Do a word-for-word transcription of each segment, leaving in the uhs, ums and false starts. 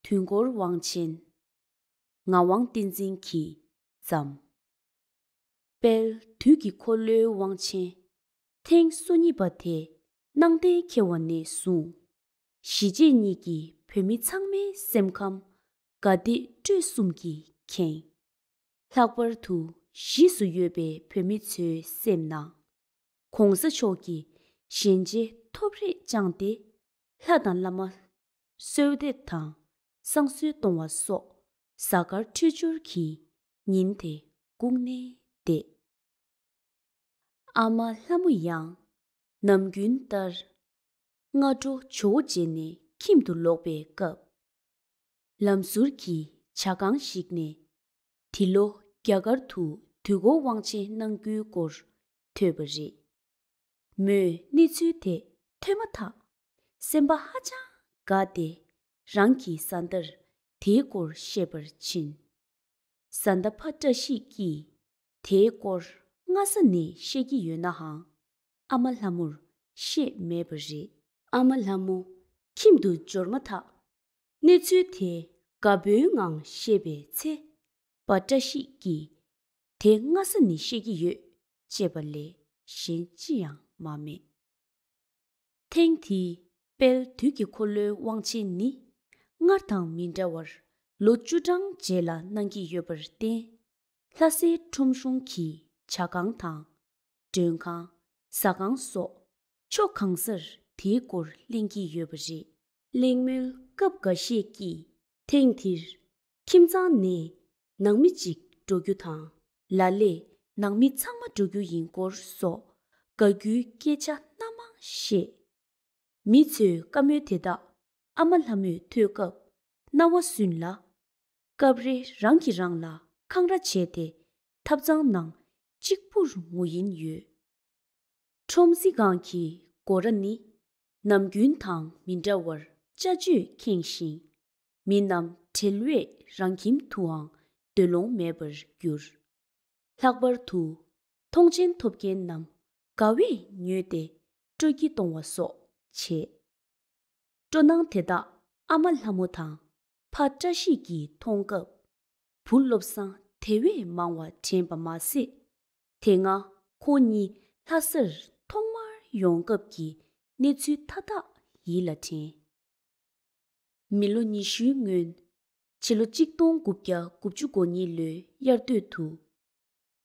དུས་འཁོར་དབང་ཆེན། ངག་དབང་བསྟན་འཛིན་གྱིས་བརྩམས། དཔལ་དུས་ཀྱི་འཁོར་ལོའི་དབང་ཆེན་ཐེངས་སོ་གཉིས་པ་དེ་གནང་གཏན་འཁེལ་བ་ནས་བཟུང་། གཞིས་བྱེས་གཉིས་ཀྱི་བོད་མི་ཚང་མའི་སེམས་ཁམས་དགའ་བདེ་སྤྲོ་གསུམ་གྱིས་ཁེངས། ལྷག་པར་དུ་གཞིས་སུ་ཡོད་པའི་བོད་མི་ཚོའི་སེམས་ནང་། ༸གོང་ས་མཆོག་གིས་ཞལ་མཇལ་ཐོབ་རེས་བསྐྱངས་ཏེ། ལྷ་དང་བླ་མ་གསོལ་འདེབས་དང་བསང་གསོལ་གཏོང་བ་སོགས་གཟའ་སྐར་འཕྲོད་སྦྱོར་གྱི་ཉིན་དེ་སྒུག་ནས་བསྡད། ཨ་མ་ལྷ་མོ་ཡང་ནམ་རྒྱུན་ལྟར་སྔ་དྲོ་ཇོ་བོ་མཇལ་ནས་ཁྱིམ་དུ་ལོག་པའི་སྐབས། ལམ་ཟུར་གྱི་ཇ་ཁང་ཞིག་ནས་འདི་ལོ་རྒྱ་གར་དུ་དུས་འཁོར་དབང་ཆེན་གནང་རྒྱུའི་སྐོར་ཐོས་པ་རེད། མོས་གནས་ཚུལ་དེ་ཐོས་མ་ཐག་སེམས་པ་ཧ་ཅང་དགའ་སྟེ། རང་གི་བཟའ་ཟླར་དེའི་སྐོར་བཤད་པར་ཕྱིན། བཟའ་ཟླ་ཕ་བཀྲ་ཤིས་ཀྱིས་དེའི་སྐོར་སྔ་ས་ནས་བཤད་ཀྱི་ཡོད་ནའང་། ཨ་མ་ལྷ་མོར་བཤད་མེད་པ་རེད། ཨ་མ་ལྷ་མོ་ཁྱིམ་དུ་འབྱོར་མ་ཐག་གནས་ཚུལ་དེ་དགའ་པོའི་ངང་བཤད་པའི་ཚེ། པ་བཀྲ་ཤིས་ཀྱིས་དེ་སྔ་ས་ནས་བཤད་ཀྱི་ཡོད་ཅེས་པ་ལས་གཞན་ཅི་ཡང་མ་སྨྲས། ཐེངས་འདིའི་དཔལ་དུས་ཀྱི་འཁོར་ལོའི་དབང་ཆེན་ནི་སྔར་དང་མི་འདྲ་བར་ལོ་བཅུ་གྲངས་རྗེས་ལ་གནང་གི་ཡོད་པར་བརྟེན། ལྷ་སའི་ཁྲོམ་གཞུང་གི་ཇ་ཁང་དང་མགྲོན་ཁང་། ཟ་ཁང་སོགས་ཕྱོགས་གང་སར་དེའི་སྐོར་གླེང་གི་ཡོད་པ་རེད། གླེང་མོལ་སྐབས་འགའ་ཤས་ཀྱིས་ཐེངས་འདིར་ཁྱིམ་ཚང་ནས་ནང་མི་གཅིག་འགྲོ་རྒྱུ་དང་། ལ་ལས་ནང་མི་ཚང་མ་འགྲོ་རྒྱུ་ཡིན་སྐོར་སོགས་དགའ་སྐྱོའི་སྐད་ཆ་སྣ་མང་བཤད། མི་ཚོའི་བཀའ་མོལ་དེ་དག་ཨ་མ་ལྷ་མོས་ཐོས་སྐབས་རྣ་བ་སུན་ལ། སྐབས་རེ་རང་གིས་རང་ལ་འཁང་ར་བྱས་ཏེ་ཐབ་ཚང་ནང་གཅིག་པུར་ངུ་ཡིན་ཡོད། ཁྲོམ་གཟིགས་ཁང་གི་སྒོ་ར་ནི་ནམ་རྒྱུན་དང་མི་འདྲ་བར་ཅ་ཅོས་ཁེངས་ཤིང་། མི་རྣམས་བྲེལ་བས་རང་ཁྱིམ་དུའང་སྡོད་ལོང་མེད་པར་གྱུར། ལྷག་པར་དུ་ཐོངས་མཆན་ཐོབ་མཁན་རྣམས་དགའ་བས་མྱོས་ཏེ་སྤྲོ་སྐྱིད་གཏོང་བ་སོགས་བྱས། སྤྲོ་སྣང་དེ་དག་ཨ་མ་ལྷ་མོ་དང་ཕ་བཀྲ་ཤིས་ཀྱིས་མཐོང་སྐབས། བུ་བློ་བཟང་དེ་བས་མང་བ་དྲན་པ་མ་ཟད། དེ་སྔ་ཁོ་གཉིས་ལྷ་སར་ཐོག་མར་ཡོང་སྐབས་ཀྱི་གནས་ཚུལ་མཐའ་དག་ཡིད་ལ་དྲན། མི་ལོ་ཉི་ཤུའི་སྔོན། ཕྱི་ལོ་གཅིག་སྟོང་དགུ་བརྒྱ་དགུ་བཅུ་གོ་གཉིས་ལོའི་དབྱར་སྟོད་དུ།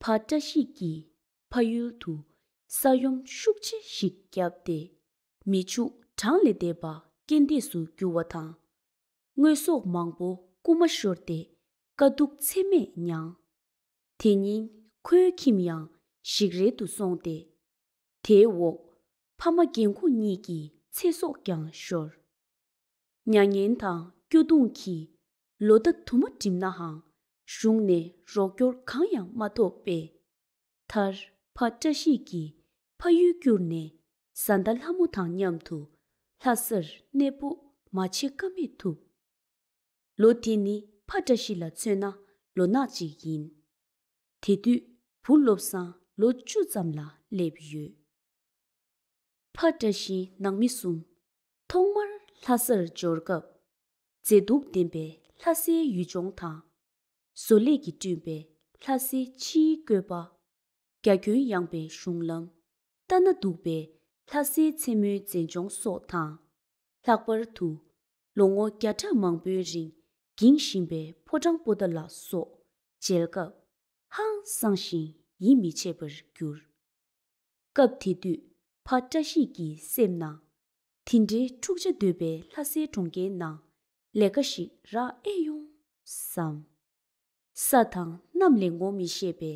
ཕ་བཀྲ་ཤིས་ཀྱིས་ཕ་ཡུལ་དུ་ས་ཡོམ་ཤུགས་ཆེ་ཞིག་བརྒྱབ་སྟེ། མི་ཕྱུགས་གྲངས་ལས་འདས་པ་རྐྱེན་འདས་སུ་གྱུར་བ་དང་། དངོས་ཟོག་མང་པོ་རྐུ་མ་ཤོར་ཏེ་དཀའ་སྡུག་ཚད་མེད་མྱངས། དེ་ཉིན་ཁོའི་ཁྱིམ་ཡང་ཞིག་རལ་དུ་སོང་སྟེ། དེའི་འོག་ཕ་མ་རྒན་འཁོགས་གཉིས་ཀྱི་ཚེ་སྲོག་ཀྱང་ཤོར། མྱ་ངན་དང་སྐྱོ་གདུང་གིས་ལོ་ཟླ་དུ་མ་འགྲིམ་ནའང་གཞུང་ནས་རོགས་སྐྱོར་གང་ཡང་མ་ཐོབ་པས། མཐར་ཕ་བཀྲ་ཤིས་ཀྱིས་ཕ་ཡུལ་བསྐྱུར་ནས་བཟའ་ཟླ་ལྷ་མོ་དང་མཉམ་དུ་ལྷ་སར་གནས་སྤོ་མ་བྱེད་ཀ་མེད་ཐུག་ལོ་དེ་ནི་ཕ་བཀྲ་ཤིས་ལ་མཚོན་ན་ལོ་ནག་ཅིག་ཡིན། དེ་དུས་བུ་བློ་བཟང་ལོ་བཅུ་ཙམ་ལ་སླེབས་ཡོད། ཕ་བཀྲ་ཤིས་ནང་མི་གསུམ་ཐོག་མར་ལྷ་སར་འབྱོར་སྐབས། མཛེས་སྡུག་ལྡན་པའི་ལྷ་སའི་ཡུལ་ལྗོངས་དང་། བཟོ་ལས་ཀྱིས་བསྐྲུན་པའི་ལྷ་སའི་ཕྱིའི་བཀོད་པ། རྒྱ་ཁྱོན་ཡངས་པའི་གཞུང་ལམ། ལྟ་ན་སྡུག་པའི་ལྷ་སའི་མཚན་མོའི་མཛེས་ལྗོངས་སོགས་དང་། ལྷག་པར་དུ་ལོ་ངོ་བརྒྱ་ཕྲག་མང་པོའི་རིང་འགྱིང་བཞིན་པའི་ཕོ་བྲང་པོ་ཏཱ་ལ་སོགས་མཇལ་སྐབས། ཧང་སངས་ཤིང་ཡིད་མི་ཆེས་པར་གྱུར། སྐབས་དེ་དུས་ཕ་བཀྲ་ཤིས་ཀྱི་སེམས་ནང་། དེ་འདྲའི་འཁྲུག་ཆ་དོད་པའི་ལྷ་སའི་གྲོང་ཁྱེར་ནང་ལས་ཀ་ཞིག་རག་ཨེ་ཡོང་བསམ། ས་དང་གནམ་ལས་ངོ་མི་ཤེས་པའི་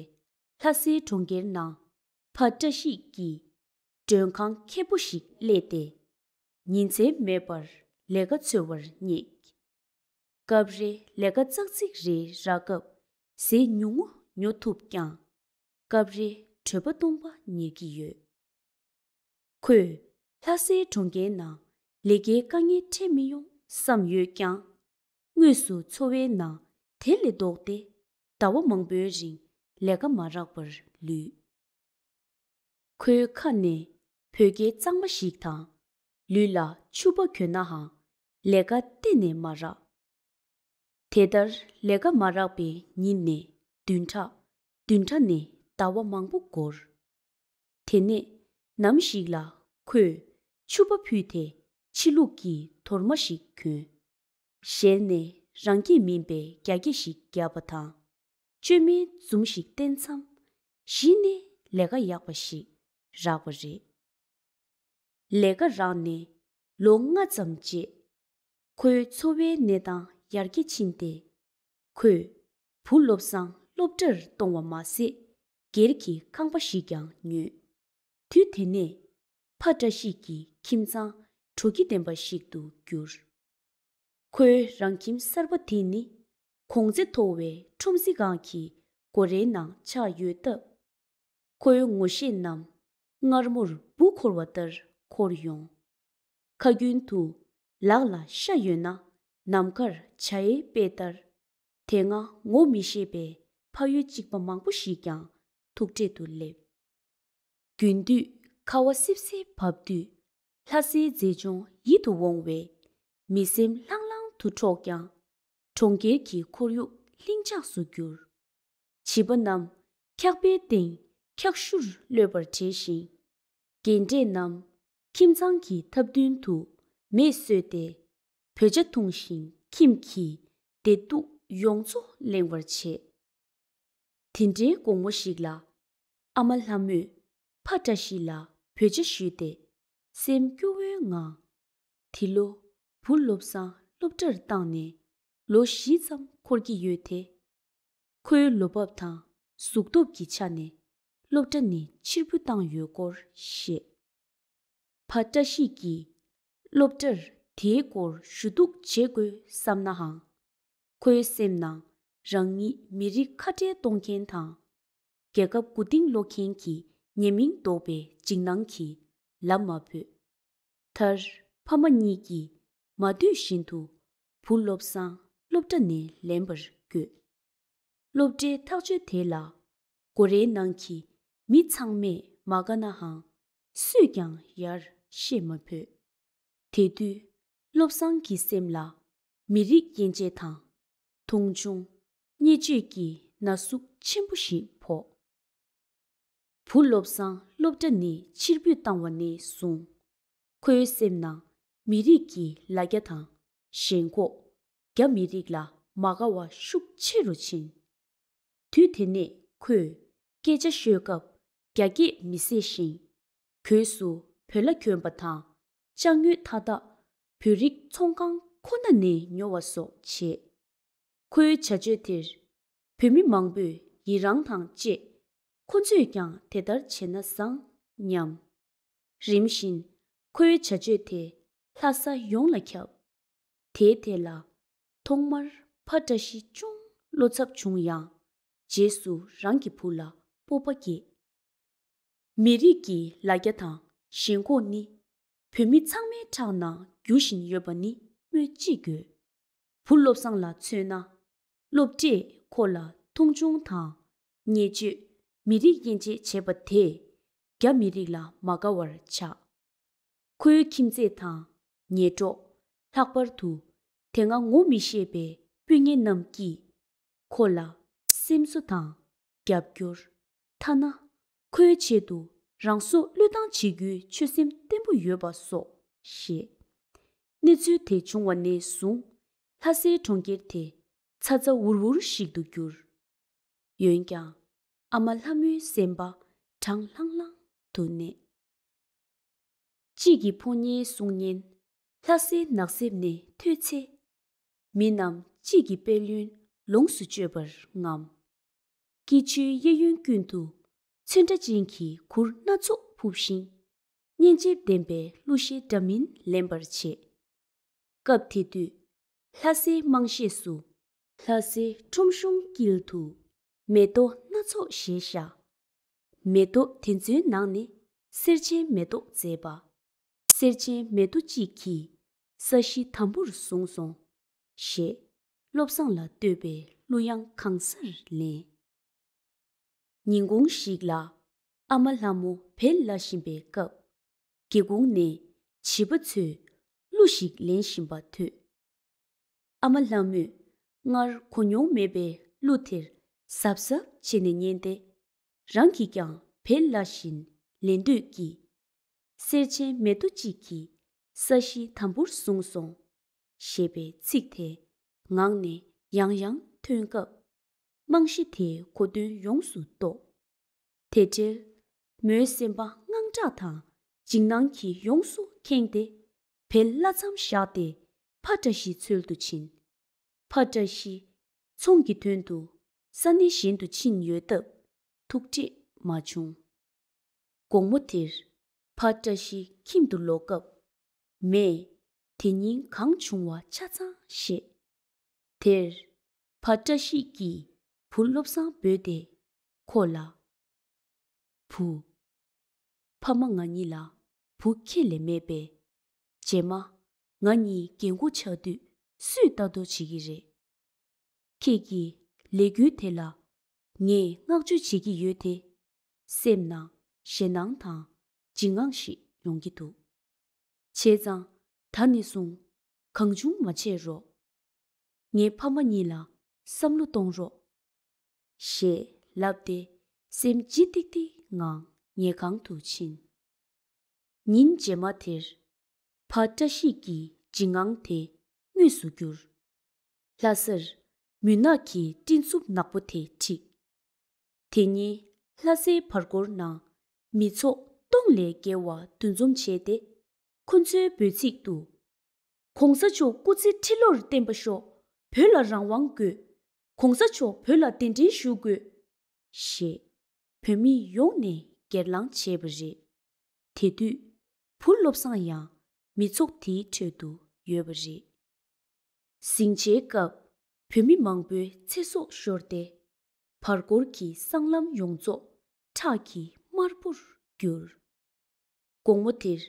ལྷ་སའི་གྲོང་ཁྱེར་ནང་ཕ་བཀྲ་ཤིས་ཀྱིས་མགྲོན་ཁང་ཁེ་པོ་ཞིག་གླས་ཏེ། ཉིན་མཚན་མེད་པར་ལས་ཀ་འཚོལ་བར་བསྙེགས། སྐབས་རེ་ལས་ཀ་ཙག་ཙིག་རེ་རག་སྐབས་ཟས་ཉུང་ངུ་ཉོ་ཐུབ་ཀྱང་། སྐབས་རེ་གྲོད་པ་སྟོང་པ་ཉལ་གྱི་ཡོད། ཁོས་ལྷ་སའི་གྲོང་ཁྱེར་ནང་ལས་ཀའི་དཀའ་ངལ་འཕྲད་མི་ཡོང་བསམ་ཡོད་ཀྱང་། དངོས་སུ་འཚོ་བའི་ནང་དེ་ལས་ལྡོག་སྟེ་ཟླ་བ་མང་པོའི་རིང་ལས་ཀ་མ་རག་པར་ལུས། ཁོའི་ཁ་ནས་བོད་སྐད་གཙང་མ་ཞིག་དང་། ལུས་ལ་ཕྱུ་པ་གྱོན་ནའང་ལས་ཀ་གཏན་ནས་མ་རག་དེ་ལྟར་ལས་ཀ་མ་རག་པའི་ཉིན་ནས་བདུན་ཕྲག་བདུན་ཕྲག་ནས་ཟླ་བ་མང་པོ་འགོར། དེ་ནས་ནམ་ཞིག་ལ་ཁོས་ཕྱུ་པ་ཕུད་དེ་ཕྱི་ལུགས་ཀྱི་དོར་མ་ཞིག་གྱོན། ཞལ་ནས་རང་སྐད་མིན་པའི་རྒྱ་སྐད་ཞིག་བརྒྱབ་པ་དང་། བཅོས་མའི་འཛུམ་ཞིག་བསྟན་མཚམས། གཞི་ནས་ལས་ཀ་ཡག་པ་ཞིག་རག་པ་རེད། ལས་ཀ་རག་ནས་ལོ་ལྔ་ཙམ་རྗེས། ཁོའི་འཚོ་བའི་གནས་སྟངས་ཡར་རྒྱས་ཕྱིན་ཏེ། ཁོས་བུ་བློ་བཟང་སློབ་གྲྭར་གཏོང་བ་མ་ཟད། སྒེར་གྱི་ཁང་པ་ཞིག་ཀྱང་ཉོས། དུས་དེ་ནས་ཕ་བཀྲ་ཤིས་ཀྱི་ཁྱིམ་ཚང་དྲོ་སྐྱིད་ལྡན་པ་ཞིག་ཏུ་གྱུར། ཁོའི་རང་ཁྱིམ་གསར་པ་དེ་ནི་གོང་ཚད་མཐོ་བའི་ཁྲོམ་གཟིགས་ཁང་གི་སྒོ་རའི་ནང་ཆགས་ཡོད་སྟབས། ཁོའི་ངོ་ཤེས་རྣམས་མངར་མོར་འབུ་འཁོར་བ་ལྟར་འཁོར་ཡོང་། ཁ་རྒྱུན་དུ་ལག་ལ་ཤ་ཡོད་ན་ནམ་མཁར་བྱ་ཡི་དཔེ་ལྟར། དེ་སྔ་ངོ་མི་ཤེས་པའི་ཕ་ཡུལ་གཅིག་པ་མང་པོ་ཞིག་ཀྱང་ཐུག་འཕྲད་དུ་སླེབས། དགུན་དུས་ཁ་བ་སིབ་སིབ་བབས་དུས། ལྷ་སའི་མཛེས་ལྗོངས་ཡིད་དུ་འོང་བས། མི་སེམས་ལྷང་ལྷང་དུ་འཕྲོག་ཀྱང་། གྲོང་ཁྱེར་གྱི་ཁོར་ཡུག་ལྷིང་འཇགས་སུ་གྱུར། བྱིས་པ་རྣམས་འཁྱག་པའི་སྟེང་འཁྱག་ཤུར་གློད་པར་བྲེལ་ཞིང་། རྒན་གྲས་རྣམས་ཁྱིམ་ཚང་གི་ཐབ་མདུན་དུ་མེ་གསོས་ཏེ། བོད་ཇ་འཐུང་ཞིང་ཁྱིམ་གྱི་བདེ་སྡུག་ཡོངས་རྫོགས་གླེང་བར་བྱེད། དེ་འདྲའི་དགོང་མོ་ཞིག་ལ། ཨ་མ་ལྷ་མོས་ཕ་བཀྲ་ཤིས་ལ་བོད་ཇ་ཞུས་ཏེ། སེམས་སྐྱོ་བོའི་ངང་། འདི་ལོ་བུ་བློ་བཟང་སློབ་གྲྭར་བཏང་ནས་ལོ་བཞི་ཙམ་འཁོར་གྱི་ཡོད་དེ། ཁོའི་ལོ་བབ་དང་གཟུགས་སྟོབས་ཀྱི་ཆ་ནས་སློབ་གྲྭ་ནས་ཕྱིར་འབུད་བཏང་ཡོད་སྐོར་བཤད། ཕ་བཀྲ་ཤིས་ཀྱིས་སློབ་གྲྭར་དེའི་སྐོར་ཞུ་གཏུག་བྱེད་དགོས་བསམ་ནའང་། ཁོའི་སེམས་ནང་རང་ཉིད་མི་རིགས་ཁ་བྲལ་གཏོང་མཁན་དང་། རྒྱལ་ཁབ་མགོ་རྟིང་སློག་མཁན་གྱི་ཉེས་མིང་འདོགས་པའི་འཇིགས་སྣང་གིས་ལམ་མ་བུད། མཐར་ཕ་མ་གཉིས་ཀྱིས་མ་འདོད་བཞིན་དུ་བུ་བློ་བཟང་སློབ་གྲྭ་ནས་ལེན་པར་བསྐྱོད། སློབ་གྲྭའི་ཐག་གཅོད་དེ་ལ། སྒོ་རའི་ནང་གི་མི་ཚང་མས་མ་དགའ་ནའང་། སུས་ཀྱང་ཡར་བཤད་མ་ཕོད། དེ་དུས་བློ་བཟང་གི་སེམས་ལ་མི་རིགས་དབྱེ་འབྱེད་དང་། མཐོང་ཆུང་། བརྙས་བཅོས་ཀྱི་ན་ཟུག་ཆེན་པོ་ཞིག་ཕོག། བུ་བློ་བཟང་སློབ་གྲྭ་ནས་ཕྱིར་འབུད་བཏང་བ་ནས་བཟུང་། ཁོའི་སེམས་ནང་མི་རིགས་ཀྱི་ལ་རྒྱ་དང་། ཞེན་ཁོག་རྒྱ་མི་རིགས་ལ་མ་དགའ་བ་ཤུགས་ཆེ་རུ་ཕྱིན། དུས་དེ་ནས་ཁོས་སྐད་ཆ་ཤོད་སྐབས་རྒྱ་སྐད་མི་བཟད་ཤིང་། གོས་སུ་བོད་ལྭ་གྱོན་པ་དང་། ཅ་དངོས་མཐའ་དག་བོད་རིགས་ཚོང་ཁང་ཁོ་ན་ནས་ཉོ་བ་སོགས་བྱས། ཁོའི་བྱ་སྤྱོད་དེར་བོད་མི་མང་པོས་ཡི་རང་དང་བཅས། ཁོ་ཚོས་ཀྱང་དེ་ལྟར་བྱས་ན་བཟང་སྙམ། རིམ་བཞིན་ཁོའི་བྱ་སྤྱོད་དེ་ལྷ་ས་ཡོངས་ལ་ཁྱབ། དེའི་ཐད་ལ་ཐོག་མར་ཕ་བཀྲ་ཤིས་ཅུང་བློ་འཚབ་བྱུང་ཡང་། རྗེས་སུ་རང་གི་བུ་ལ་སྤོབས་པ་སྐྱེས། མི་རིགས་ཀྱི་ལ་རྒྱ་དང་ཞེན་ཁོག་ནི་བོད་མི་ཚང་མའི་ཁྲག་ནང་རྒྱུ་བཞིན་ཡོད་པ་ནི་སྨོས་ཅི་དགོས། བུ་བློ་བཟང་ལ་མཚོན་ན། སློབ་གྲྭས་ཁོ་ལ་མཐོང་ཆུང་དང་། བརྙས་བཅོས། མི་རིགས་དབྱེ་འབྱེད་བྱས་པ་དེས་རྒྱ་མི་རིགས་ལ་མ་དགའ་བར་ཆགས། ཁོའི་ཁྱིམ་མཚེས་དང་། ཉེ་གྲོགས། ལྷག་པར་དུ་དེ་སྔ་ངོ་མི་ཤེས་པའི་སྤུན་ཉེ་རྣམས་ཀྱིས་ཁོ་ལ་སེམས་གསོ་དང་རྒྱབ་སྐྱོར། ཐ་ན་ཁོའི་ཆེད་དུ་རང་སྲོག་བློས་བཏང་བྱེད་རྒྱུའི་ཆོད་སེམས་བརྟན་པོ་ཡོད་པ་སོགས་བཤད། གནས་ཚུལ་དེ་བྱུང་བ་ནས་བཟུང་། ལྷ་སའི་གྲོང་ཁྱེར་དེ་ཚ་ཚ་འུར་འུར་ཞིག་ཏུ་གྱུར། འོན་ཀྱང་། ཨ་མ་ལྷ་མོའི་སེམས་པ་གྲང་ལྷང་ལྷང་དུ་གནས། གཅིག་གི་ཕོ་ཉའི་གསུང་སྙན་ལྷ་སའི་ནགས་གསེབ་ནས་ཐོས་ཚེ། མི་རྣམས་གཅིག་གི་དཔལ་ཡོན་ལོངས་སུ་སྤྱོད་པར་རྔམ། སྐྱིད་ཆུའི་གཡས་གཡོན་ཀུན་ཏུ་ཚོན་ཁྲ་ཅན་གྱི་གུར་སྣ་ཚོགས་ཕུབ་ཤིང་། སྙན་འཇེབས་ལྡན་པའི་གླུ་གཞས་འདྲ་མིན་ལེན་པར་བྱེད། སྐབས་དེ་དུས། ལྷ་སའི་དམངས་གཞས་སུ། ལྷ་སའི་ཁྲོམ་གཞུང་དཀྱིལ་དུ། མེ་ཏོག་སྣ་ཚོགས་བཞད་ཤག་མེ་ཏོག་དེ་ཚོའི་ནང་ནས་སེར་ཆེན་མེ་ཏོག་མཛེས་པ། སེར་ཆེན་མེ་ཏོག་གཅིག་གིས་ས་གཞི་དམ་པོར་བཟུང་སོང་། ཞེས་བློ་བཟང་ལ་བསྟོད་པའི་གླུ་དབྱངས་གང་སར་ལེན། ཉིན་གུང་ཞིག་ལ་ཨ་མ་ལྷ་མོ་བལ་བླ་བཞིན་པའི་སྐབས། སྒེའུ་ཁུང་ནས་བྱིས་པ་ཚོས་གླུ་ཞིག་ལེན་བཞིན་པ་ཐོས། ཨ་མ་ལྷ་མོས་ སྔར་གོ་མྱོང་མེད་པའི་གླུ་དེར་གཟབ་གཟབ་བྱས་ནས་ཉན་ཏེ། རང་གིས་ཀྱང་བལ་གླ་བཞིན་ལེན་འདོད་ཀྱིས། གསེར་ཆེན་མེ་ཏོག་གཅིག་གིས་ས་གཞི་དམ་པོར་བཟུང་སོང་། ཞེས་པའི་ཚིག་དེ་ངག་ནས་ཡང་ཡང་ཐོན་སྐབས། རྨང་གཞི་དེའི་གོ་དོན་ཡོངས་སུ་རྟོགས། དེ་འཕྲལ་མོའི་སེམས་པ་དངངས་སྐྲག་དང་འཇིགས་སྣང་གིས་ཡོངས་སུ་ཁེངས་ཏེ། བལ་གླ་མཚམས་བཞག་སྟེ་ཕ་བཀྲ་ཤིས་འཚོལ་དུ་ཕྱིན། ཕ་བཀྲ་ཤིས་ཚོང་གི་དོན་དུ་ས་གནས་གཞན་དུ་ཕྱིན་ཡོད་སྟབས་ཐུག་འཕྲད་མ་བྱུང་། དགོང་མོ་དེར་ཕ་བཀྲ་ཤིས་ཁྱིམ་དུ་ལོག་སྐབས། མས་དེ་ཉིན་གང་བྱུང་བ་ཆ་ཚང་བཤད། དེར་ཕ་བཀྲ་ཤིས་ཀྱིས་བུ་བློ་བཟང་བོས་ཏེ་ཁོ་ལ། བུ། ཕ་མ་ང་གཉིས་ལ་བུ་ཁྱེད་ལས་མེད་པས། རྗེས་མ་ང་གཉིས་རྒན་གོག་ཆགས་དུས་སུས་ལྟ་རྟོག་བྱེད་ཀྱི་རེད། ཁྱེད་ཀྱི་ལས་འགུལ་དེ་ལ་ངས་བསྔགས་བརྗོད་བྱེད་ཀྱི་ཡོད་དེ། སེམས་ནང་ཞེད་སྣང་དང་འཇིགས་དངངས་ཤིག་ཡོང་གི་འདུག་བྱས་ཙང་ད་ནས་བཟུང་གང་བྱུང་མ་བྱེད་རོགས། ངའི་ཕ་མ་གཉིས་ལ་བསམ་བློ་གཏོང་རོགས། ཞེས་ལབ་སྟེ་སེམས་ལྗིད་ཏིག་ཏིག་ངང་ཉལ་ཁང་དུ་ཕྱིན། ཉིན་རྗེས་མ་དེར་ཕ་བཀྲ་ཤིས་ཀྱི་འཇིགས་དངངས་དེ་དངོས་སུ་གྱུར། ལྷ་སར་མུན་ནག་གི་སྤྲིན་འཚུབ་ནག་པོ་དེ་འཁྲིགས། དེ་ཉིན་ལྷ་སའི་བར་སྐོར་ནང་མི་ཚོགས་སྟོང་ལས་བརྒལ་བ་འདུ་འཛོམས་བྱས་ཏེ། ཁོ་ཚོའི་འབོད་ཚིག་ཏུ། གོང་ས་མཆོག་སྐུ་ཚེ་ཁྲི་ལོར་བརྟན་པ་ཤོག་བོད་ལ་རང་དབང་དགོས། གོང་ས་མཆོག་བོད་ལ་གདན་འདྲེན་ཞུ་དགོས། ཞེས་བོད་མི་ཡོངས་ནས་སྒེར་ལངས་བྱས་པ་རེད། དེ་དུས་བུ་བློ་བཟང་ཡང་མི་ཚོགས་དེའི་ཁྲོད་དུ་ཡོད་པ་རེད། ཟིང་ཆའི་སྐབས་བོད་མི་མང་པོའི་ཚེ་སྲོག་ཤོར་ཏེ། བར་སྐོར་གྱི་སྲང་ལམ་ཡོངས་རྫོགས་ཁྲག་གིས་དམར་པོར་གྱུར། དགོང་མོ་དེར་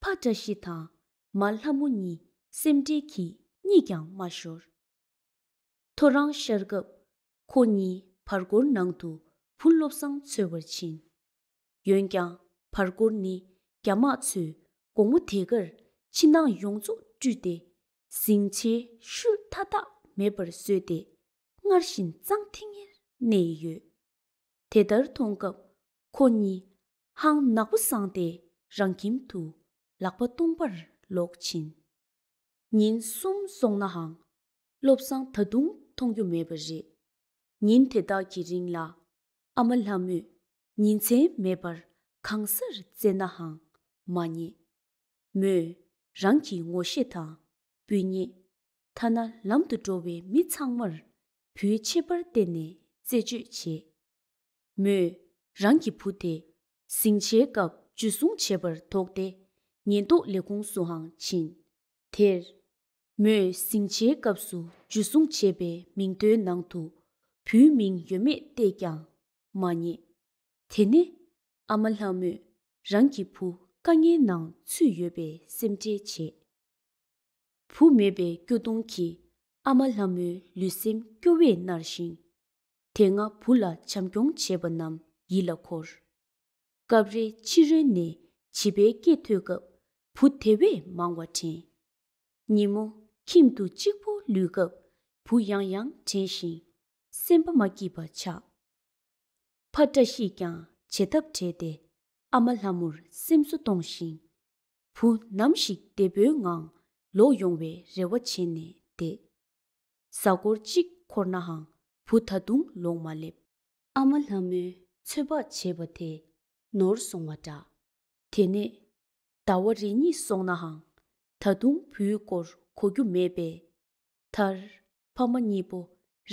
ཕ་བཀྲ་ཤིས་དང་མ་ལྷ་མོ་གཉིས་སེམས་ཁྲལ་གྱིས་གཉིད་ཀྱང་མ་ཤོར། ཐོ་རངས་ཤར་སྐབས་ཁོ་གཉིས་བར་སྐོར་ནང་དུ་བུ་བློ་བཟང་འཚོལ་བར་ཕྱིན། འོན་ཀྱང་བར་སྐོར་ནི་རྒྱ་དམག་ཚོས་དགོང་མོ་དེ་གར་ཕྱི་ནང་ཡོངས་རྫོགས་བཀྲུས་ཏེ། ཟིང་ཆའི་ཤུལ་མཐའ་དག་མེད་པར་བཟོས་ཏེ། སྔར་བཞིན་གཙང་ཐིང་ངེར་གནས་ཡོད། དེ་ལྟར་མཐོང་སྐབས་ཁོ་གཉིས་ཧང་ནག་པོ་སངས་ཏེ་རང་ཁྱིམ་དུ་ལག་པ་སྟོང་པར་ལོག་ཕྱིན། ཉིན་གསུམ་སོང་ནའང་བློ་བཟང་ད་དུང་མཐོང་རྒྱུ་མེད་པ་རེད། ཉིན་དེ་དག་གི་རིང་ལ་ཨ་མ་ལྷ་མོས་ཉིན་མཚན་མེད་པར་གང་སར་བཙལ་ནའང་མ་རྙེད། མོས་རང་གི་ངོ་ཤེས་དང་སྤུན་ཉེ། ཐ་ན་ལམ་དུ་འགྲོ་བའི་མི་ཚང་མར་བུའི་ཁྱད་པར་བསྟན་ནས་རྩད་གཅོད་བྱས། མོས་རང་གི་བུ་དེ་ཟིང་ཆའི་སྐབས་འཇུ་བཟུང་བྱས་པར་དོགས་ཏེ། ཉེན་རྟོག་ལས་ཁུངས་སུའང་ཕྱིན། དེར་མོས་ཟིང་ཆའི་སྐབས་སུ་འཇུ་བཟུང་བྱས་པའི་མིང་ཐོའི་ནང་དུ་བུའི་མིང་ཡོད་མེད་བལྟས་ཀྱང་མ་རྙེད། དེ་ནས་ཨ་མ་ལྷ་མོས་རང་གི་བུ་དཀའ་ངལ་ནང་ཚུད་ཡོད་པའི་སེམས་ཁྲལ་བྱས། བུ་མེད་པའི་སྐྱོ་གདུང་གིས་ཨ་མ་ལྷ་མོའི་ལུས་སེམས་སྐྱོ་བས་མནར་ཞིང་། དེ་སྔ་བུ་ལ་བྱམས་སྐྱོང་བྱས་པ་རྣམས་ཡིད་ལ་འཁོར། སྐབས་རེ་ཕྱི་རོལ་ནས་བྱིས་པའི་སྐད་ཐོས་སྐབས་བུ་དེ་བས་མང་བ་དྲན། ཉིན་མོ་ཁྱིམ་དུ་གཅིག་པུ་ལུས་སྐབས་བུ་ཡང་ཡང་དྲན་ཞིང་སེམས་པ་མ་སྐྱིད་པ་ཆགས། ཕ་བཀྲ་ཤིས་ཀྱང་བྱེད་ཐབས་བྲལ་ཏེ་ཨ་མ་ལྷ་མོར་སེམས་གསོ་གཏོང་ཞིང་། བུ་ནམ་ཞིག་བདེ་པོའི་ངང་ལོག་ཡོང་བའི་རེ་བ་བྱས་ནས་བསྡད། གཟའ་འཁོར་གཅིག་འཁོར་ནའང་བུ་ད་དུང་ལོག་མ་སླེབས། ཨ་མ་ལྷ་མོས་ཚོད་དཔག་བྱས་པ་དེ་ནོར་སོང་བ་འདྲ། དེ་ནས་ཟླ་བ་རེ་གཉིས་སོང་ནའང་ད་དུང་བུའི་སྐོར་གོ་རྒྱུ་མེད་པས། མཐར་ཕ་མ་གཉིས་པོ་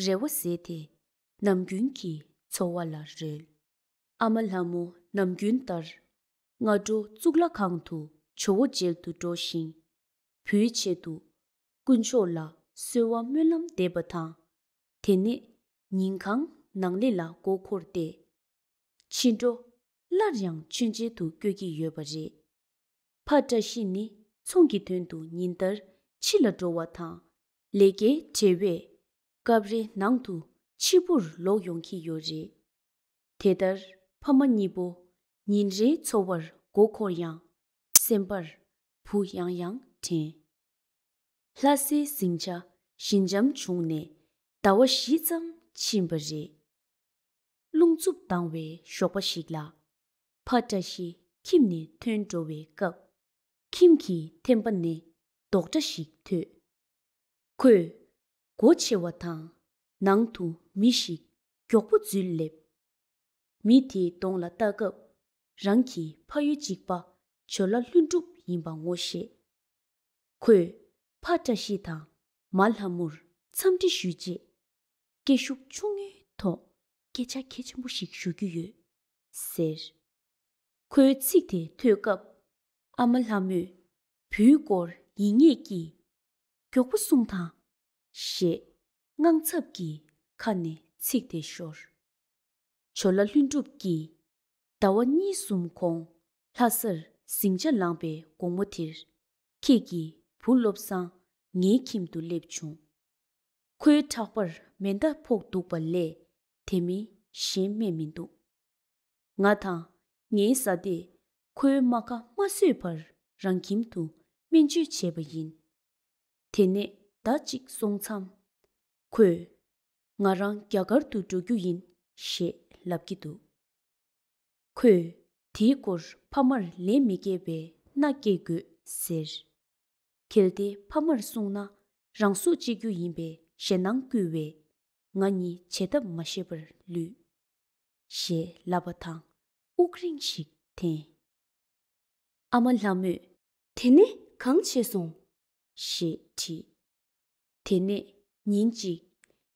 རེ་བ་ཟད་དེ་ནམ་རྒྱུན་གྱི་འཚོ་བ་ལ་རོལ། ཨ་མ་ལྷ་མོ་ནམ་རྒྱུན་ལྟར་སྔ་དྲོ་གཙུག་ལག་ཁང་དུ་ཇོ་བོ་མཇལ་དུ་འགྲོ་ཞིང་། བུའི་ཆེད་དུ་དཀོན་མཆོག་ལ་གསོལ་བ་སྨོན་ལམ་འདེབས་པ་དང་། དེ་ནས་ཉིན་གང་ནང་ལས་ལ་མགོ་འཁོར་ཏེ། ཕྱི་དྲོ་སླར་ཡང་མཆོད་མཇལ་དུ་བསྐྱོད་ཀྱི་ཡོད་པ་རེད། ཕ་བཀྲ་ཤིས་ནི་ཚོང་གི་དོན་དུ་ཉིན་ལྟར་ཕྱི་ལ་འགྲོ་བ་དང་། ལས་ཀའི་བྲེལ་བས་སྐབས་རེ་ནང་དུ་ཕྱི་པོར་ལོག་ཡོང་གི་ཡོད་རེད། དེ་ལྟར་ཕ་མ་གཉིས་པོ་ཉིན་རེའི་འཚོ་བར་མགོ་འཁོར་ཡང་། སེམས་པར་བུ་ཡང་ཡང་དྲན། ལྷ་སའི་ཟིང་ཆ་ཞི་འཇམ་བྱུང་ནས་ ཟླ་བ་བཞི་ཙམ་ཕྱིན་པ་རེད། རླུང་འཚུབ་ལྡང་བའི་ཞོགས་པ་ཞིག་ལ། ཕ་བཀྲ་ཤིས་ཁྱིམ་ནས་ཐོན་འགྲོ་བའི་སྐབས། ཁྱིམ་གྱི་ཐེམ་པ་ནས་རྡོག་སྒྲ་ཞིག་ཐོས། ཁོས་སྒོ་ཕྱེ་བ་དང་། ནང་དུ་མི་ཞིག་མགྱོགས་པོ་འཛུལ་སླེབས། མི་དེའི་གདོང་ལ་ལྟ་སྐབས། རང་གི་ཕ་ཡུལ་གཅིག་པ་ཇོ་ལ་ལྷུན་གྲུབ་ཡིན་པ་ངོ་ཤེས། ཁོས་ཕ་བཀྲ་ཤིས་དང་མ་ལྷ་མོར་འཚམས་འདྲི་ཞུས་རྗེས། སྐད་ཤུགས་ཆུང་ངུའི་ཐོག་སྐད་ཆ་གལ་ཆེན་པོ་ཞིག་ཞུ་རྒྱུ་ཡོད། ཟེར། ཁོའི་ཚིག་དེ་ཐོས་སྐབས། ཨ་མ་ལྷ་མོས། བུའི་སྐོར་ཡིན་ངེས་ཀྱིས། མགྱོགས་པོ་གསུངས་དང་། ཞེས་དངངས་འཚབ་ཀྱིས་ཁ་ནས་ཚིག་དེ་ཤོར། ཇོ་ལ་ལྷུན་གྲུབ་ཀྱིས། ཟླ་བ་གཉིས་གསུམ་གོང་ལྷ་སར་ཟིང་ཆ་ལངས་པའི་དགོང་མོ་དེར། ཁྱེད་ཀྱི་བུ་བློ་བཟང་ངའི་ཁྱིམ་དུ་སླེབས་བྱུང་། ཁོའི་ཕྲག་པར་མེ་མདའ་ཕོག་འདུག་པ་ལས། དེ་མིན་གཞན་རྨས་མི་འདུག་ང་དང་ངའི་བཟའ་ཟླས་ཁོའི་རྨ་ཁ་མ་བཟོད་པར་རང་ཁྱིམ་དུ་སྨན་བཅོས་བྱས་པ་ཡིན། དེ་ནས་ཟླ་གཅིག་སོང་མཚམས། ཁོས། ང་རང་རྒྱ་གར་དུ་འགྲོ་རྒྱུ་ཡིན། ཞེས་ལབ་ཀྱི་འདུག་ཁོས། དེའི་སྐོར་ཕ་མར་ལན་མི་སྐྱེལ་བའི་མནའ་སྐྱེལ་དགོས་ཟེར། གལ་ཏེ་ཕ་མར་གསུངས་ན། རང་སྲོག་བཅད་རྒྱུ་ཡིན་པའི་ཞེད་སྣང་བསྐུལ་བས། ང་གཉིས་བྱེད་ཐབས་མ་ཤེས་པར་ལུས། ཞེས་ལབ་པ་དང་དབུགས་རིང་ཞིག་འཐེན། ཨ་མ་ལྷ་མོས། དེ་ནས་གང་བྱས་སོང་། ཞེས་དྲིས། དེ་ནས་ཉིན་གཅིག་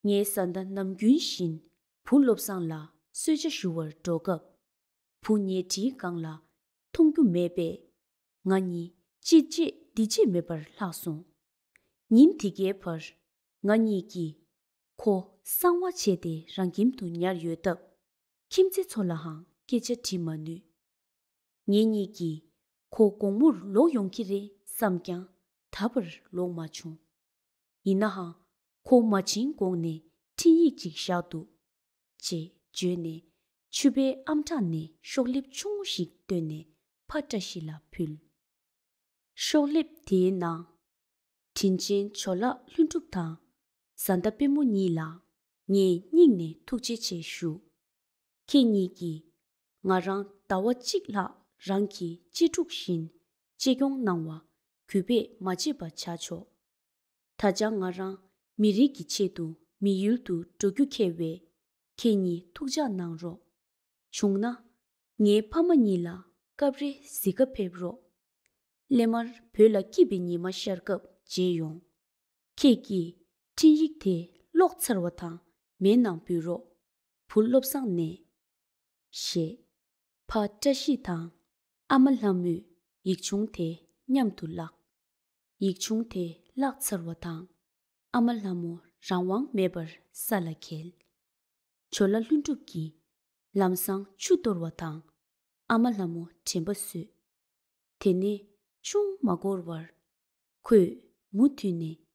ངའི་བཟའ་ཟླ་ནམ་རྒྱུན་བཞིན་བུ་བློ་བཟང་ལ་གསོལ་ཇ་ཞུ་བར་འགྲོ་སྐབས། བུ་ཉལ་ཁྲིའི་སྒང་ལ་མཐོང་རྒྱུ་མེད་པས། ང་གཉིས་ཅི་བྱེད་འདི་བྱེད་མེད་པར་ལྷག་སོང་། ཉིན་དེ་གའི་བར་ང་གཉིས་ཀྱིས་ཁོ་གསང་བ་བྱས་ཏེ་རང་ཁྱིམ་དུ་ཉར་ཡོད་སྟབས། ཁྱིམ་མཚེས་ཚོ་ལའང་སྐད་ཆ་དྲི་མ་ནུས། ངེད་གཉིས་ཀྱིས་ཁོ་དགོང་མོར་ལོག་ཡོང་གི་རེད་བསམས་ཀྱང་ད་བར་ལོག་མ་བྱུང་། ཡིན་ནའང་ཁོ་མ་ཕྱིན་གོང་ནས་འཕྲིན་ཡིག་ཅིག་བཞག་འདུག་ཅེས་བརྗོད་ནས་ཕྱུ་པའི་ཨམ་ཕྲག་ནས་ཤོག་ལེབ་ཆུང་ངུ་ཞིག་བཏོན་ནས་ཕ་བཀྲ་ཤིས་ལ་ཕུལ། ཤོག་ལེབ་དེའི་ནང་། དྲིན་ཆེན་ཇོ་ལགས་ལྷུན་གྲུབ་དང་། བཟའ་ཟླ་དཔལ་མོ་གཉིས་ལ་ངས་སྙིང་ནས་ཐུགས་རྗེ་ཆེ་ཞུ། ཁྱེད་གཉིས་ཀྱིས་ང་རང་ཟླ་བ་གཅིག་ལྷག་རང་གི་གཅེས་ཕྲུག་བཞིན་གཅེས་སྐྱོང་གནང་བ་གུས་པས་མ་བརྗེད་པ་བྱ་ཆོག་ད་ཆ་ང་རང་མི་རིགས་ཀྱི་ཆེད་དུ་མི་ཡུལ་དུ་འགྲོ་རྒྱུ་འཁེལ་བས། ཁྱེད་གཉིས་ཐུགས་འཇགས་གནང་རོགས། བྱུང་ན། ངའི་ཕ་མ་གཉིས་ལ་སྐབས་རེ་གཟིགས་ག་ཕེབས་རོགས། སླད་མར་བོད་ལ་སྐྱིད་པའི་ཉི་མ་ཤར་སྐབས་མཇལ་ཡོང་། ཁྱེད་ཀྱིས་འཕྲིན་ཡིག་དེ་ཀློག་ཚར་བ་དང་མའི་ནང་འབུལ་རོགས། བུ་བློ་བཟང་ནས། ཞེས། ཕ་བཀྲ་ཤིས་དང་ཨ་མ་ལྷ་མོས་ཡིག་ཆུང་དེ་མཉམ་དུ་བཀླགས། ཡིག་ཆུང་དེ་བཀླགས་ཚར་བ་དང་། ཨ་མ་ལྷ་མོ་རང་དབང་མེད་པར་ས་ལ་འཁྱེལ། ཇོ་ལ་ལྷུན་གྲུབ་ཀྱིས་ལམ་སང་ཆུ་གཏོར་བ་དང་། ཨ་མ་ལྷ་མོ་དྲན་པ་གསོས། དེ་ནས་ཅུང་མ་འགོར་བར། ཁོས་མུ་མཐུད་ནས།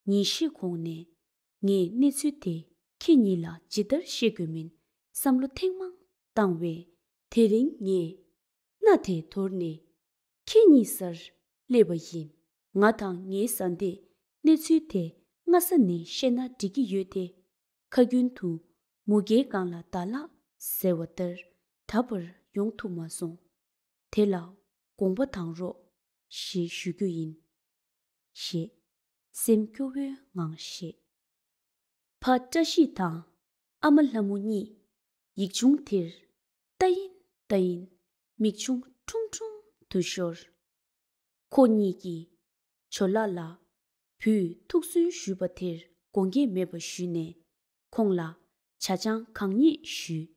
ཉིན་ཤས་གོང་ནས་ངས་གནས་ཚུལ་དེ་ཁྱེད་གཉིས་ལ་ཇི་ལྟར་བཤད་དགོས་མིན་བསམ་བློ་ཐེངས་མང་བཏང་བས། དེ་རིང་ངས་མནའ་དེ་དོར་ནས་ཁྱེད་གཉིས་སར་སླེབས་པ་ཡིན། ང་དང་ངའི་བཟའ་ཟླས་གནས་ཚུལ་དེ་སྔ་ས་ནས་ཤེས་ན་འགྲིག་གི་ཡོད་དེ། ཁ་རྒྱུན་དུ་མུ་གེའི་སྒང་ལ་ཟླ་ལྷག་ཟེར་བ་ལྟར་ད་བར་ཡོང་ཐུབ་མ་སོང་། དེ་ལ་དགོངས་པ་དང་རོགས་ཞེས་ཞུ་རྒྱུ་ཡིན། ཞེས་སེམས་སྐྱོ་བོའི་ངང་བཤད། ཕ་བཀྲ་ཤིས་དང་ཨ་མ་ལྷ་མོ་གཉིས་ཡིག་ཆུང་དེར་ལྟ་ཡིན་ལྟ་ཡིན་མིག་ཆུང་ཁྲུམ་ཁྲུམ་དུ་ཤོར། ཁོ་གཉིས་ཀྱིས་ཇོ་ལགས་ལ་བུས་ཐུགས་གསོལ་ཞུས་པ་དེར་དགོངས་འགལ་མེད་པ་ཞུས་ནས་ཁོང་ལ་ཇ་ཆང་གང་རྙེད་ཞུས།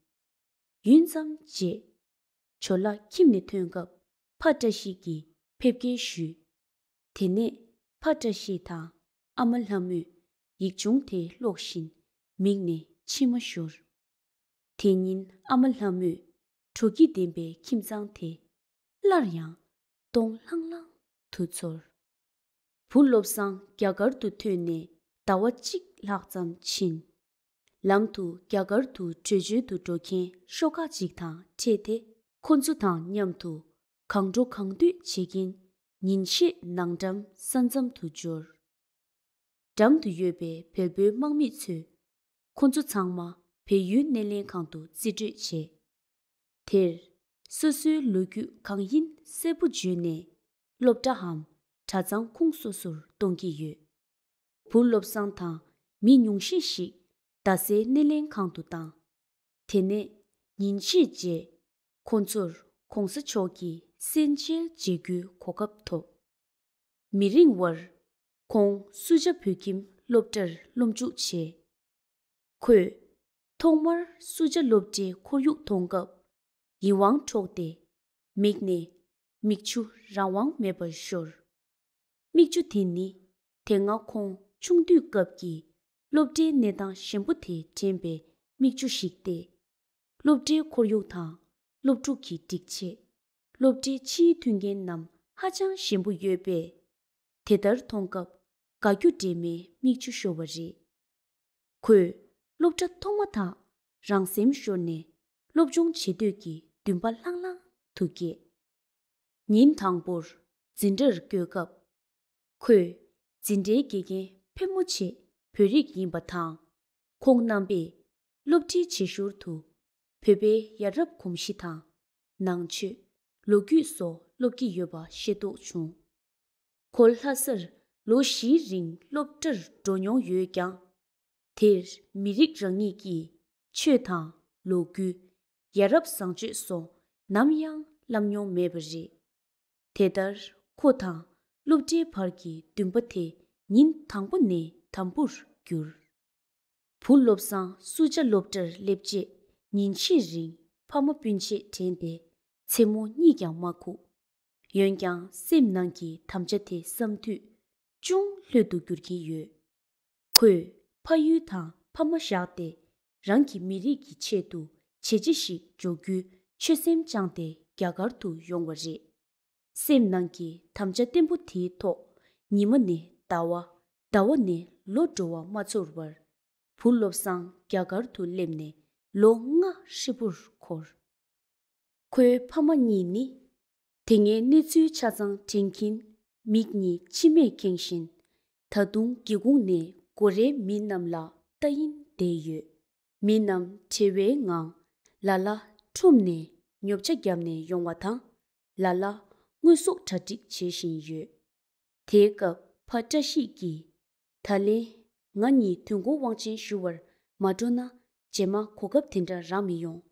ཡུན་ཙམ་རྗེས། ཇོ་ལགས་ཁྱིམ་ནས་ཐོན་སྐབས་ཕ་བཀྲ་ཤིས་ཀྱིས་ཕེབས་སྐྱེལ་ཞུས། དེ་ནས་ཕ་བཀྲ་ཤིས་དང་ཨ་མ་ལྷ་མོས་ཡིག་ཆུང་དེ་ཀློག་བཞིན་མིག་ནས་མཆི་མ་ཤོར། དེ་ཉིན་ཨ་མ་ལྷ་མོས་དྲོ་སྐྱིད་ལྡན་པའི་ཁྱིམ་ཚང་དེ་སླར་ཡང་སྟོང་ལྷང་ལྷང་དུ་ཚོར། བུ་བློ་བཟང་རྒྱ་གར་དུ་ཐོན་ནས་ཟླ་བ་གཅིག་ལྷག་ཙམ་ཕྱིན། ལམ་དུ་རྒྱ་གར་དུ་བྲོས་བྱོལ་དུ་འགྲོ་མཁན་ཤོག་ཁག་ཅིག་དང་འཕྲད་དེ། ཁོ་ཚོ་དང་མཉམ་དུ་གང་འགྲོ་གང་འདུས་བྱེད་ཀྱིན་ཉིན་ཤས་ནང་འགྲམ་ས་མཚམས་དུ་འབྱོར། འགྲམ་དུ་ཡོད་པའི་བལ་པོའི་དམག་མི་ཚོས་ཁོ་ཚོ་ཚང་མ་བལ་ཡུལ་སྣེ་ལེན་ཁང་དུ་རྩིས་སྤྲོད་བྱས། དེར་སོ་སོའི་ལོ་རྒྱུས་གང་ཡིན་གསལ་པོ་བརྗོད་ནས་སློབ་གྲྭའམ་གྲྭ་ཚང་ཁོངས་སོ་སོར་གཏོང་གི་ཡོད། བུ་བློ་བཟང་དང་མི་ཉུང་ཤས་ཤིག་རྡ་སའི་སྣེ་ལེན་ཁང་དུ་བཏང་། དེ་ནས་ཉིན་ཕྱེད་རྗེས་ཁོ་ཚོར་གོང་ས་མཆོག་གི་གསན་མཇལ་བྱེད་རྒྱུའི་གོ་སྐབས་ཐོབ། མི་རིང་བར་ཁོང་སུ་ཇཱ་བོད་ཁྱིམ་སློབ་གྲྭར་སློབ་འཇུག་བྱས། ཁོས་ཐོག་མར་སུ་ཇཱ་སློབ་གྲྭའི་ཁོར་ཡུག་མཐོང་སྐབས་ཡིད་དབང་འཕྲོག་སྟེ། མིག་ནས་མིག་ཆུ་རང་དབང་མེད་པར་ཤོར། མིག་ཆུ་དེ་ནི་དེ་སྔ་ཁོང་ཆུང་དུས་སྐབས་ཀྱི་སློབ་གྲྭའི་གནས་སྟངས་ཞན་པོ་དེས་དྲན་པའི་མིག་ཆུ་ཞིག་སྟེ། སློབ་གྲྭའི་ཁོར་ཡུག་དང་སློབ་ཕྲུག་གི་སྒྲིག་ཆས། སློབ་གྲྭའི་ཕྱིའི་མཐུན་རྐྱེན་རྣམས་ཧ་ཅང་ཞན་པོ་ཡོད་པས། དེ་ལྟར་མཐོང་སྐབས་དགའ་སྐྱོ་འདྲེས་མའི་མིག་ཆུ་ཤོར་བ་རེད། ཁོས་སློབ་གྲྭ་ཐོག་མ་དག་རང་སེམས་ཤོར་ནས་སློབ་སྦྱོང་བྱེད་འདོད་ཀྱི་འདུན་པ་ལྷང་ལྷང་དུ་སྐྱེས། ཉིན་དང་པོར་འཛིན་གྲྭར་བསྐྱོད་སྐབས། ཁོས་འཛིན་གྲྭའི་དགེ་རྒན་ཕལ་མོ་ཆེ་བོད་རིགས་ཡིན་པ་དང་། ཁོང་རྣམ་པས་སློབ་ཁྲིད་བྱེད་ཞོར་དུ་བོད་པའི་ཡ་རབས་གོམས་གཤིས་དང་། ནང་ཆོས། ལོ་རྒྱུས་སོགས་སློབ་ཀྱི་ཡོད་པ་ཤེས་རྟོགས་བྱུང་། ཁོ་ལྷ་སར་ལོ་བཞིའི་རིང་སློབ་གྲྭར་འགྲོ་མྱོང་ཡོད་ཀྱང་། དེར་མི་རིགས་རང་ཉིད་ཀྱི་ཆོས་དང་ལོ་རྒྱུས། ཡ་རབས་བཟང་སྤྱོད་སོགས་ནམ་ཡང་བསླབ་མྱོང་མེད་པ་རེད། དེ་ལྟར་ཁོ་དང་སློབ་གྲྭའི་བར་གྱི་འདུན་པ་དེ་ཉིན་དང་པོ་ནས་དམ་པོར་གྱུར། བུ་བློ་བཟང་སུ་ཇཱ་སློབ་གྲྭར་སླེབས་རྗེས་ཉིན་ཕྱེད་རིང་ཕ་མ་སྤུན་མཆེད་དྲན་ཏེ་མཚན་མོ་གཉིད་ཀྱང་མ་ཁུག། འོན་ཀྱང་སེམས་ནང་གི་དམ་བཅའ་དེ་བསམ་དུས་ཅུང་ལྷོད་དུ་འགྱུར་གྱིན་ཡོད། ཁོས་ཕ་ཡུལ་དང་ཕ་མ་བཞག་སྟེ་རང་གི་མི་རིགས་ཀྱི་ཆེད་དུ་བྱས་རྗེས་ཤིག་འཇོག་རྒྱུའི་ཆོད་སེམས་བཅངས་ཏེ་རྒྱ་གར་དུ་ཡོང་བ་རེད། སེམས་ནང་གི་དམ་བཅའ་བརྟན་པོ་དེའི་ཐོག་ཉི་མ་ནས་ཟླ་བ། ཟླ་བ་ནས་ལོ་འགྲོ་བ་མ་ཚོར་བར། བུ་བློ་བཟང་རྒྱ་གར་དུ་སླེབས་ནས་ལོ་ལྔ་ཧྲིལ་པོར་འཁོར། ཁོའི་ཕ་མ་གཉིས་ནི། དེ་སྔའི་གནས་ཚུལ་ཆ་ཚང་དྲན་གྱིན་མིག་གཉིས་མཆི་མས་ཁེངས་བཞིན། ད་དུང་སྒེའུ་ཁུང་ནས་སྒོ་རའི་མི་རྣམས་ལ་ལྟ་ཡིན་བསྡད་ཡོད། མི་རྣམས་བྲེལ་བའི་ངང་ལ་ལ་ཁྲོམ་ནས་ཉོ་ཆ་བརྒྱབ་ནས་ཡོང་བ་དང་། ལ་ལ་དངོས་ཟོག་གྲ་སྒྲིག་བྱེད་བཞིན་ཡོད། དེའི་སྐབས་ཕ་བཀྲ་ཤིས་ཀྱིས། ད་ལན་ང་གཉིས་དུས་འཁོར་དབང་ཆེན་ཞུ་བར་མ་འགྲོ་ན་རྗེས་མ་གོ་སྐབས་དེ་འདྲ་རག་མི་ཡོང་།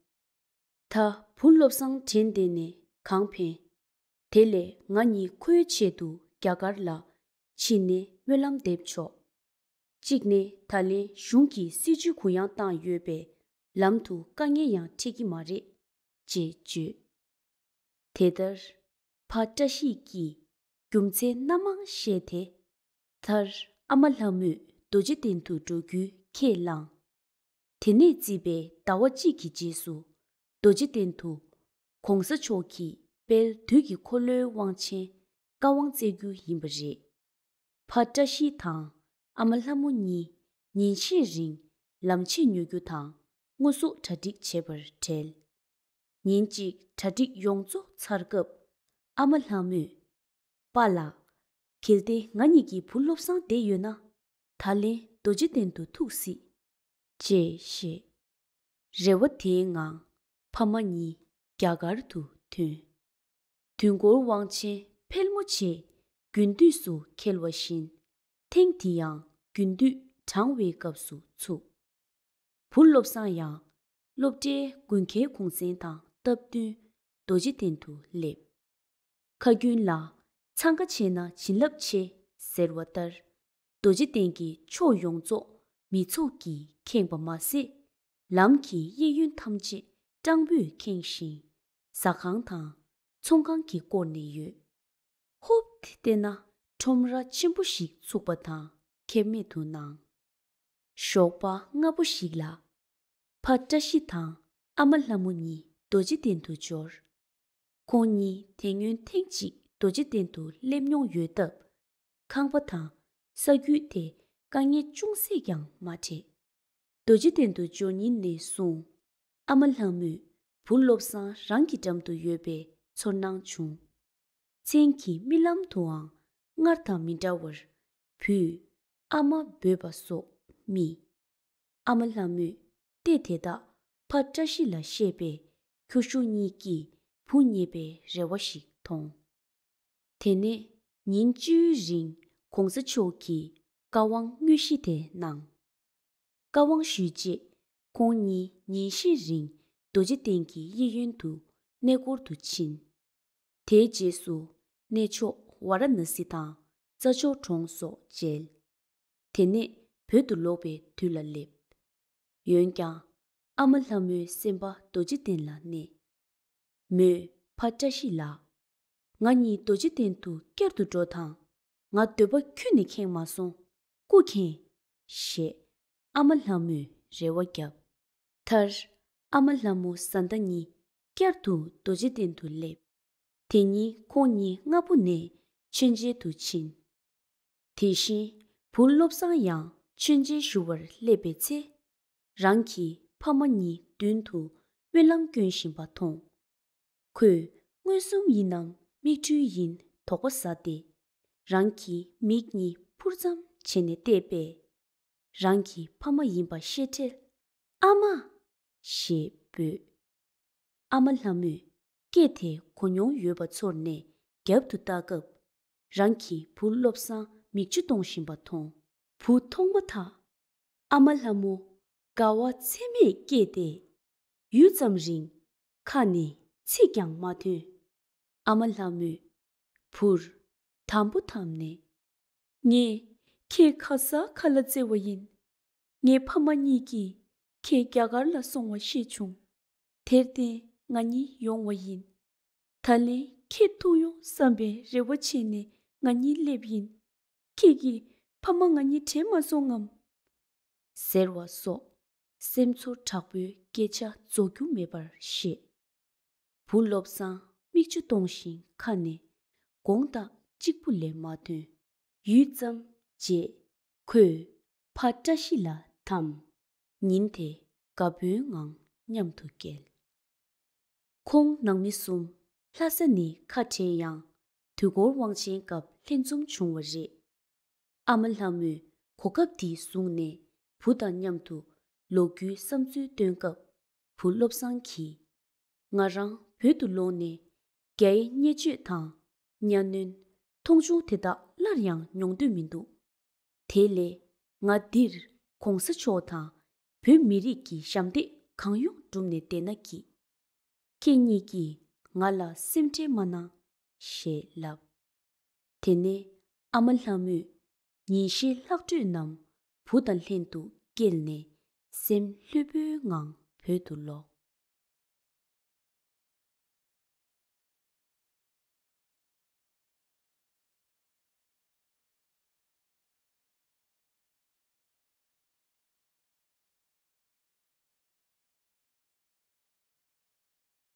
ད་བུ་བློ་བཟང་དྲན་བསྡད་ནས་གང་ཕན། དེ་ལས་ང་གཉིས་ཁོའི་ཆེད་དུ་རྒྱ་གར་ལ་ཕྱིན་ནས་སྨོན་ལམ་འདེབས་ཆོག། གཅིག་ནས་ད་ལན་གཞུང་གིས་སྲིད་ཇུས་གུ་ཡངས་བཏང་ཡོད་པས་ལམ་དུ་དཀའ་ངལ་ཡང་འཕྲད་ཀྱི་མ་རེད། ཅེས་བརྗོད། དེ་ལྟར་ཕ་བཀྲ་ཤིས་ཀྱིས་རྒྱུ་མཚན་སྣ་མང་བཤད་དེ། མཐར་ཨ་མ་ལྷ་མོས་རྡོ་རྗེ་གདན་དུ་འགྲོ་རྒྱུའི་ཁས་བླངས། དེ་ནས་བརྩིས་པའི་ཟླ་བ་གཅིག་གི་རྗེས་སུ་རྡོ་རྗེ་གདན་དུ་གོང་ས་མཆོག་གི་དཔལ་དུས་ཀྱི་འཁོར་ལོའི་དབང་ཆེན་བཀའ་དབང་སྩལ་རྒྱུ་ཡིན་པ་རེད། ཕ་བཀྲ་ཤིས་དང་ཨ་མ་ལྷ་མོ་གཉིས་ཉིན་ཤས་རིང་ལམ་ཆས་ཉོ་རྒྱུ་དང་དངོས་ཟོག་གྲ་སྒྲིག་བྱས་པར་བྲེལ། ཉིན་གཅིག་གྲ་སྒྲིག་ཡོངས་རྫོགས་ཚར་སྐབས་ཨ་མ་ལྷ་མོས། པཱ་ལགས། གལ་ཏེ་ང་གཉིས་ཀྱི་བུ་བློ་བཟང་བསྡད་ཡོད་ན། ད་ལན་རྡོ་རྗེ་གདན་དུ་ཐུག་སྲིད། ཅེས་བཤད། རེ་བ་དེའི་ངང་ཕ་མ་གཉིས་རྒྱ་གར་དུ་ཐོན། དུས་འཁོར་དབང་ཆེན་ཕལ་མོ་ཆེ་དགུན་དུས་སུ་འཁེལ་བ་བཞིན། ཐེངས་འདི་ཡང་དགུན་དུས་གྲང་བའི་སྐབས་སུ་ཚུགས། བུ་བློ་བཟང་ཡང་སློབ་གྲྭའི་དགུན་ཁའི་གུང་སེང་དང་སྟབས་བསྟུན་རྡོ་རྗེ་གདན་དུ་སླེབས། ཁ་རྒྱུན་ལ་འཚང་ཁ་ཆེ་ན་བྱིན་རླབས་ཆེ་ཟེར་བ་ལྟར། རྡོ་རྗེ་གདན་གྱི་ཕྱོགས་ཡོངས་རྫོགས་མི་ཚོགས་ཀྱིས་ཁེངས་པ་མ་ཟད། ལམ་གྱི་གཡས་གཡོན་ཐམས་ཅད་སྤྲང་པོས་ཁེངས་ཤིང་། ཟ་ཁང་དང་ཚོང་ཁང་གིས་བསྐོར་ནས་ཡོད། ཧོབ་སྟེ་བལྟས་ན་ཁྲོམ་ར་ཆེན་པོ་ཞིག་ཚུགས་པ་དང་ཁེབས་མེད་དུ་སྣང་། ཞོགས་པ་སྔ་པོ་ཞིག་ལ། ཕ་བཀྲ་ཤིས་དང་ཨ་མ་ལྷ་མོ་གཉིས་རྡོ་རྗེ་གདན་དུ་འབྱོར། ཁོང་གཉིས་དེ་སྔོན་ཐེངས་གཅིག་རྡོ་རྗེ་གདན་དུ་སླེབས་མྱོང་ཡོད་སྟབས། ཁང་པ་དང་ས་རྒྱུས་དེ་དཀའ་ངལ་ཅུང་ཟད་ཀྱང་མ་འཕྲད། རྡོ་རྗེ་གདན་དུ་འབྱོར་ཉིན་ནས་བཟུང་ཨ་མ་ལྷ་མོས་བུ་བློ་བཟང་རང་གི་འགྲམ་དུ་ཡོད་པའི་ཚོར་སྣང་བྱུང་། མཚན་གྱི་རྨི་ལམ་དུའང་སྔར་དང་མི་འདྲ་བར་བུས། ཨ་མ་འབོད་པ་སོགས་རྨིས། ཨ་མ་ལྷ་མོས་ལྟས་དེ་དག་ཕ་བཀྲ་ཤིས་ལ་བཤད་པས། ཁྱོ་ཤུག་གཉིས་ཀྱིས་བུ་རྙེད་པའི་རེ་བ་ཞིག་མཐོང་། དེ་ནས་ཉིན་བཅུའི་རིང་གོང་ས་མཆོག་གིས་བཀའ་དབང་དངོས་གཞི་དེ་གནང་། བཀའ་དབང་ཞུས་རྗེས་ཁོང་གཉིས་ཉིན་ཤས་རིང་རྡོ་རྗེ་གདན་གྱི་གཡས་གཡོན་དུ་གནས་སྐོར་དུ་ཕྱིན། དེའི་རྗེས་སུ་གནས་མཆོག་ཝཱ་ར་ཎ་སི་དང་རྩྭ་མཆོག་གྲོང་སོགས་མཇལ། དེ་ནས་བོད་དུ་ལོག་པའི་དུས་ལ་སླེབས། འོན་ཀྱང་ཨ་མ་ལྷ་མོའི་སེམས་པ་རྡོ་རྗེ་གདན་ལ་གནས། མོས་ཕ་བཀྲ་ཤིས་ལགས། ང་གཉིས་རྡོ་རྗེ་གདན་དུ་བསྐྱར་དུ་འགྲོ་དང་། ང་འདོད་པ་ཁྱོན་ནས་ཁེངས་མ་སོང་། སྐུ་མཁྱེན། ཞེས་ཨ་མ་ལྷ་མོས་རེ་བ་བརྒྱབ། མཐར་ཨ་མ་ལྷ་མོ་བཟའ་ཟླ་གཉིས་བསྐྱར་དུ་རྡོ་རྗེ་གདན་དུ་སླེབས། དེ་ཉིན་ཁོང་གཉིས་སྔ་པོ་ནས་མཆོད་མཇལ་དུ་ཕྱིན། དེ་བཞིན་བུ་བློ་བཟང་ཡང་མཆོད་མཇལ་ཞུ་བར་སླེབས་པའི་ཚེ། རང་གི་ཕ་མ་གཉིས་མདུན་དུ་སྨོན་ལམ་སྐྱོན་བཞིན་པ་མཐོང་། ཁོས་མངོན་སུམ་ཡིན་ནམ་མིག་འཕྲུལ་ཡིན་དོགས་པ་ཟ་སྟེ། རང་གི་མིག་གཉིས་འཕུར་ཙམ་བྱས་ནས་བལྟས་པས། རང་གི་ཕ་མ་ཡིན་པ་ཤེས་འཕྲལ། ཨ་མ། ཞེས་འབོད། ཨ་མ་ལྷ་མོས་སྐད་དེ་གོ་མྱོང་ཡོད་པ་ཚོར་ནས་རྒྱབ་ཏུ་ལྟ་སྐབས། རང་གི་བུ་བློ་བཟང་མིག་ཆུ་གཏོང་བཞིན་པ་མཐོང་། བུ་མཐོང་མ་ཐག་ཨ་མ་ལྷ་མོ་དགའ་བ་ཚད་མེད་སྐྱེས་ཏེ། ཡུད་ཙམ་རིང་ཁ་ནས་ཚིག་ཀྱང་མ་ཐོན། ཨ་མ་ལྷ་མོས་བུར་དམ་པོ་འཐམས་ནས། ངས་ཁྱེད་ག་ས་ག་ལ་བཙལ་བ་ཡིན། ངའི་ཕ་མ་གཉིས་ཀྱིས་ཁྱེད་རྒྱ་གར་ལ་སོང་བ་ཤེས་བྱུང་། དེར་བརྟེན་ང་གཉིས་ཡོང་བ་ཡིན། ད་ལན་ཁྱེད་ཐུག་ཡོང་བསམ་པའི་རེ་བ་བྱས་ནས་ང་གཉིས་སླེབས་ཡིན། ཁྱེད་ཀྱིས་ཕ་མ་ང་གཉིས་དྲན་མ་སོང་ངམ། ཟེར་བ་སོགས་སེམས་ཚོར་དྲག་པོའི་སྐད་ཆ་རྫོགས་རྒྱུ་མེད་པར་བཤད། བུ་བློ་བཟང་མིག་ཆུ་གཏོང་བཞིན་ཁ་ནས་དགོངས་དག་གཅིག་པུ་ལས་མ་ཐོན། ཡུད་ཙམ་རྗེས་ཁོས་ཕ་བཀྲ་ཤིས་ལ་འཐམས། ཉིན་དེ་དགའ་པོའི་ངང་མཉམ་དུ་བསྐྱལ། ཁོང་ནང་མི་གསུམ་ལྷ་ས་ནས་ཁ་བྲལ་ཡང་དུས་འཁོར་དབང་ཆེན་སྐབས་ལྷན་འཛོམས་བྱུང་བ་རེད། ཨ་མ་ལྷ་མོས་གོ་སྐབས་འདི་བཟུང་ནས་བུ་དང་མཉམ་དུ་ལོ་རྒྱུས་བསམ་ཚུལ་བཏོན་སྐབས། བུ་བློ་བཟང་གིས། ང་རང་བོད་དུ་ལོག་ནས་རྒྱའི་བརྙས་བཅོས་དང་གཉའ་གནོན། མཐོང་ཆུང་དེ་དག་སླར་ཡང་མྱོང་འདོད་མི་འདུག་དེ་ལས་ང་འདིར་གོང་ས་མཆོག་དང་བོད་མི་རིགས་ཀྱི་ཞབས་འདེགས་གང་ཡོང་བསྒྲུབས་ནས་བསྡད་ན་གྱིས། ཁྱེད་གཉིས་ཀྱིས་ང་ལ་སེམས་ཁྲལ་མ་གནང་། ཞེས་ལབ། དེ་ནས་ཨ་མ་ལྷ་མོས་ཉིན་ཤས་ལྷག་འཕྲོས་ནམ་བུ་དང་ལྷན་དུ་བསྐྱལ་ནས་སེམས་ལྷོད་པོའི་ངང་བོད་དུ་ལོག